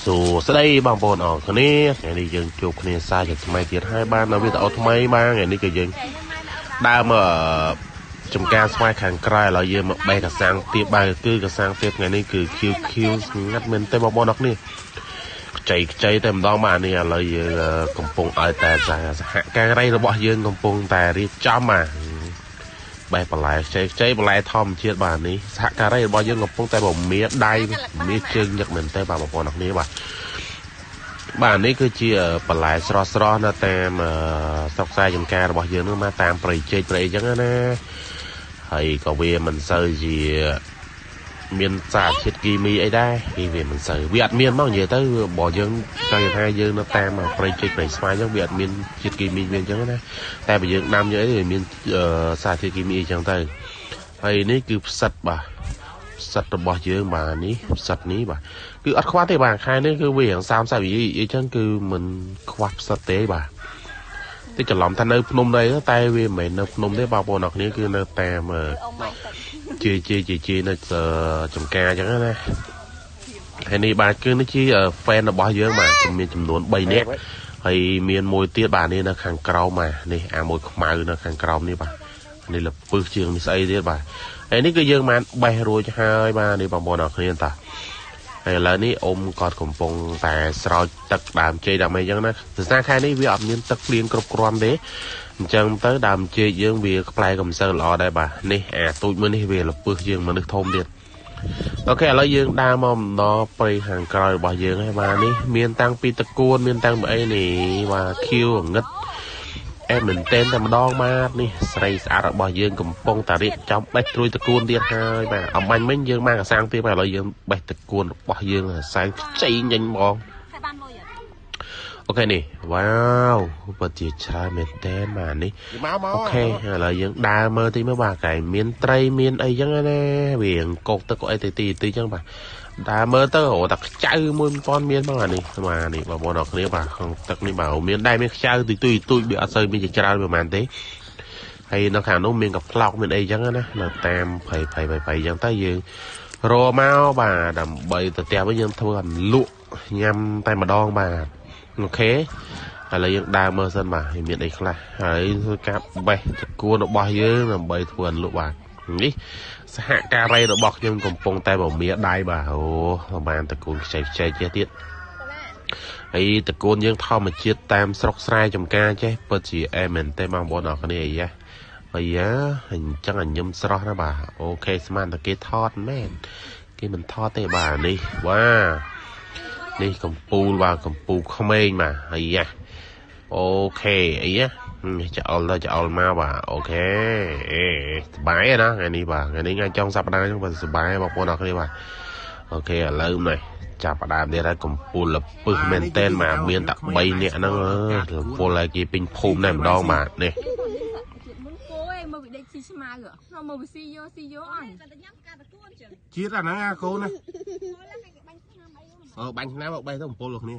សួស្តីបងប្អូនអរគ្នាថ្ងៃនេះយើងជួបគ្នាសារជាថ្មីទៀតហើយបាននៅវីដេអូថ្មីបាទថ្ងៃនេះក៏យើងដើរមកចំការស្វាយខាងក្រៅឥឡូវយើងមកបេះកសាំងទៀបបាទគឺកសាំងទៀបថ្ងៃនេះគឺខៀវខៀវស្ងាត់មែនទេបងប្អូនអរគ្នាខ្ចីខ្ចីតែម្ដងបាទនេះឥឡូវយើងកំពុងឲ្យតែសហការីរបស់យើងកំពុងតែរៀបចំបាទបេះបន្លែខ្ចីខ្ចីបន្លែធម្មជាតិបាទនេះសហការីរបស់យើងកំពុងតែបមាដៃមាជើងញឹកមែនទេបាទបងប្អូនអរគ្នាបាទបាទនេះគឺជាបន្លែស្រស់ស្រស់នៅតាមស្រុកខ្សែចំការរបស់យើងនោះមកតាមព្រៃជែកព្រៃអីចឹងណាហើយក៏វាមិនសូវជាមានសារធាតុគីមីអីដែរវាមិនសូវវាអត់មានមកនិយាយទៅបើយើងចង់ថាយើងនៅតាមព្រៃជែកព្រៃស្វាយចឹងវាអត់មានជាតិគីមីវាអញ្ចឹងណាតែបើយើងដាំយើងអីវាមានសារធាតុគីមីអីចឹងទៅហើយនេះគឺផ្សិតបាទផ្សិតរបស់យើងបាទនេះផ្សិតនេះបាទគឺអត់ខ្វះទេបាទខែនេះគឺវារៀង30អីចឹងគឺមិនខ្វះផ្សិតទេបាទតែច្រឡំថានៅភ្នំនេះតែវាមិនមែននៅភ្នំទេបងប្អូនអរគ្នាគឺនៅតាមជាជាជាជានៅចំការអញ្ចឹងណាហើយនេះបាទគឺនេះជា fan របស់យើងបាទមានចំនួន3នាក់ហើយមានមួយទៀតបាទនេះនៅខាងក្រោមបាទនេះអាមួយខ្មៅនៅខាងក្រោមនេះបាទនេះលពឹសជាងនេះស្អីទៀតបាទហើយនេះគឺយើងបានបេះរួចហើយបាទនេះបងប្អូនអរគ្នាតាហើយឥឡូវនេះអ៊ំគាត់កំពុងតែស្រោចទឹកដើមចេកដើមអីចឹងណាសរសើរខែនេះវាអត់មានទឹកភ្លៀងគ្រប់គ្រាន់ទេអញ្ចឹងទៅដើមចេកយើងវាផ្លែកំសើល្អដែរបាទនេះអាទូចមួយនេះវាលពឹសជាងមនុស្សធំទៀតអូខេឥឡូវយើងដើរមកម្ដងព្រៃខាងក្រោយរបស់យើងហើយបាទនេះមានតាំងពីតកួនមានតាំងពីអីនេះបាទខៀវងឹតអែមែនតែនតែម្ដងបាទនេះស្រីស្អាតរបស់យើងកំពុងតែរៀបចំបេះត្រួយតកួនទៀតហើយបាទអំបញ្ញមិញយើងបានកសាងទៀតបាទឥឡូវយើងបេះតកួនរបស់យើងសែងខ្ចីញញហ្មងអូខេនេះវ៉ាវពិតជាច្រើនមែនតើបាទនេះអូខេឥឡូវយើងដើរមើលតិចមើលបាទកែមានត្រីមានអីចឹងណាវាកោកទឹកក៏អីទីទីចឹងបាទដើរមើលទៅរតែខ្ចៅមួយមិនទាន់មានមកអានេះបាទនេះបងប្អូនអរគ្នាបាទក្នុងទឹកនេះបាទមានដែរមានខ្ចៅទុយទុយទុយវាអត់សូវមានជាច្រើនប្រហែលទេហើយនៅខាងនោះមានកំប្លោកមានអីចឹងណានៅតាមភ័យភ័យភ័យភ័យចឹងទៅយើងរមកបាទដើម្បីទៅផ្ទះវិញយើងធ្វើអន្លក់ញ៉ាំតែម្ដងបាទអូខេឥឡូវយើងដើរមើលសិនបាទមានអីខ្លះហើយធ្វើការបេះតកួនរបស់យើងដើម្បីធ្វើអន្លក់បាទនេះសហការីរបស់ខ្ញុំកំពុងតែបមាដៃបាទអូបានតកួនខ្ចីខ្ចីចេះទៀតហើយតកួនយើងធម្មជាតិតាមស្រុកស្រែចំការចេះពិតជាអែមែនទេបងប្អូនអរគ្នាអីយ៉ាអាយ៉ាអញ្ចឹងអញញឹមស្រស់ណាបាទអូខេស្មានតែគេថតមែនគេមិនថតទេបាទនេះបាទនេះកំពូលបាទកំពូលក្មេងបាទអាយ៉ាអូខេអីយ៉ាចោលទៅចោលមកបាទអូខេអេសប្បាយណាថ្ងៃនេះបាទថ្ងៃនេះថ្ងៃចុងសប្តាហ៍ហ្នឹងបាទសប្បាយបងប្អូនអរគ្នាបាទអូខេឥឡូវនេះចាប់ផ្ដើមទៀតហើយកំពូលលពឹសមែនតែនបាទមានតែ3នាក់ហ្នឹងកំពូលឲ្យគេពេញភូមិតែម្ដងបាទនេះមកវិដេកស៊ីស្មៅមកវិស៊ីយកស៊ីយកអញជាតិអាហ្នឹងអាកូនណាអឺបាញ់ឆ្នាំមកបេះទៅកំពូលលោកគ្នា